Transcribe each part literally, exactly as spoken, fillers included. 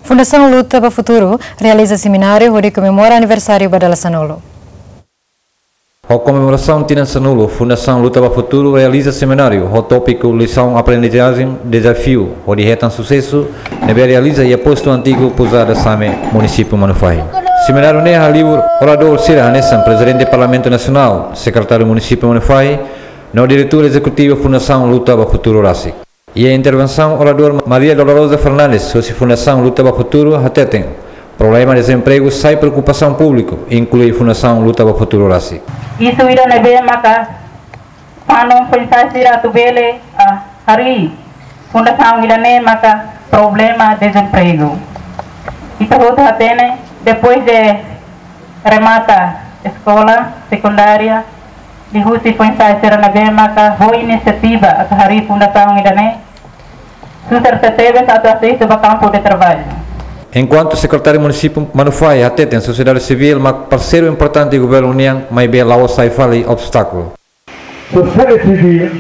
Fundasaun Luta ba Futuru realiza semináriu hodi komemora aniversáriu ba dala sanulu. Ho komemorasaun tinan sanulu, Fundasaun Luta ba Futuru realiza semináriu ho tópiku Lisaun Aprendizajen Dezafiu hodi hetan susesu, ne'ebé realiza iha postu antigu Pousada Same, munisípiu Manufahi. Semináriu ne'e halibur oradór sira hanesan Prezidente Parlamentu Nasionál, Sekretáriu Munisípiu Manufahi, no Diretór Ezekutivu Fundasaun Luta ba Futuru rasik. Iha intervensaun oradór Maria Dolorosa Fernandes, husi Fundasaun Luta ba Futuru, hateten, problema dezempregu sai preokupasaun públiku, inklui Fundasaun Luta ba Futuru rasik. Isu ida ne'ebé maka fanu foin-sa'e sira atu bele, ah, harii fundasaun ida-ne'e maka problema dezempregu. Ita hotu hatene, depois de remata eskola sekundária, liuhusi foin-sa'e sira ne'ebé maka ho inisiativa atu harii fundasaun ida-ne'e, susar tebes atu aseitu ba kampu de traballu. Enkuantu Sekretáriu Munisípiu Manufahi hateten sosiedade sivíl mak parseiru importante governu nian, maibé la'ós sai fali obstákulu. Sosiedade sivíl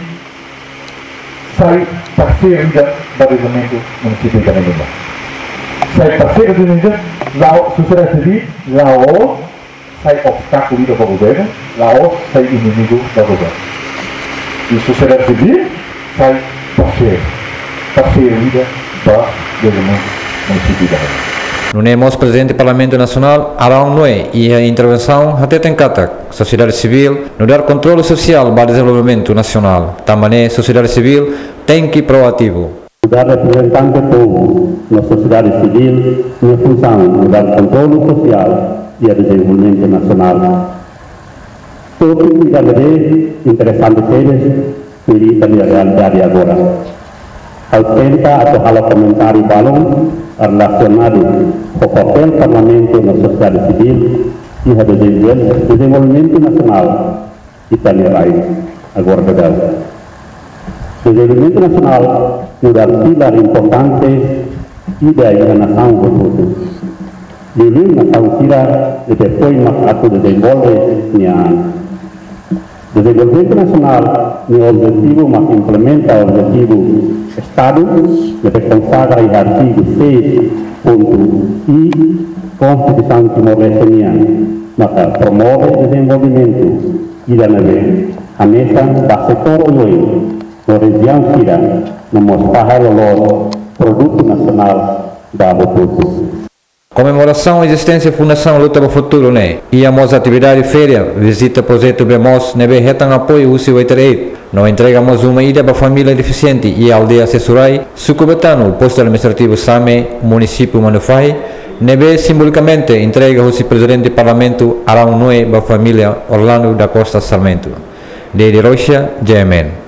sai parseiru ida ba dezenvolvimentu munisípiu ida-ne'e. Sai parseiru ida, la'ós, sosiedade sivíl la'ós sai obstákulu ida ba governu, la'ós sai inimigu ba governu. I sosiedade sivíl sai parseiru, parseiru ida ba dezenvolvimentu munisípiu ida-ne'e. Nune'e mós Prezidente Parlamentu Nasionál, Arão Noé, iha intervensaun hateten katak sosiedade sivíl nu'udar kontrolu sosiál ba dezenvolvimentu nasionál. Tanba ne'e sosiedade sivíl tenke proativu. Nu'udar reprezentante povu no sosiedade sivíl nia funsaun nu'udar kontrolu sosiál iha dezenvolvimentu nasionál. Tópiku ida-ne'e interesante tebes, tuir ita-nia realidade agora. Ha'u tenta atu halo komentáriu balun relasionadu ho papél Parlamentu no sosiedade sivíl iha dezenvol-, dezenvolvimentu nasionál ita-nia rai agora daudaun. Dezenvolvimentu nasionál nu'udar pilár importante ida iha nasaun hotu-hotu. Liuliu nasaun sira ne'ebé foin mak atu dezenvolve nia an. Dezenvolvimentu nasionál nia objetivu mak implementa objetivu Estadu ne'ebé konsagra iha artigu seis pontu I Konstituisaun Timor-Leste nian, maka promove dezenvolvimentu ida ne'ebé hanesan ba setór oioin no rejiaun sira no mós fahe loloos produtu nasionál ba hotu-hotu. Komemorasaun ezisténsia Fundasaun Luta ba Futuru ne'e iha mós atividade feria, vizita projetu bee moos ne'ebé hetan apoiu husi Water Aid, no entrega mós uma ida ba família defisiente iha aldeia Sesurai, suku Betanu, postu administrativu Same, munisípiu Manufahi, ne'ebé simbolikamente entrega husi Prezidente Parlamentu Arão Noé ba família Orlando da Costa Sarmento. Dede Rocha, G M N.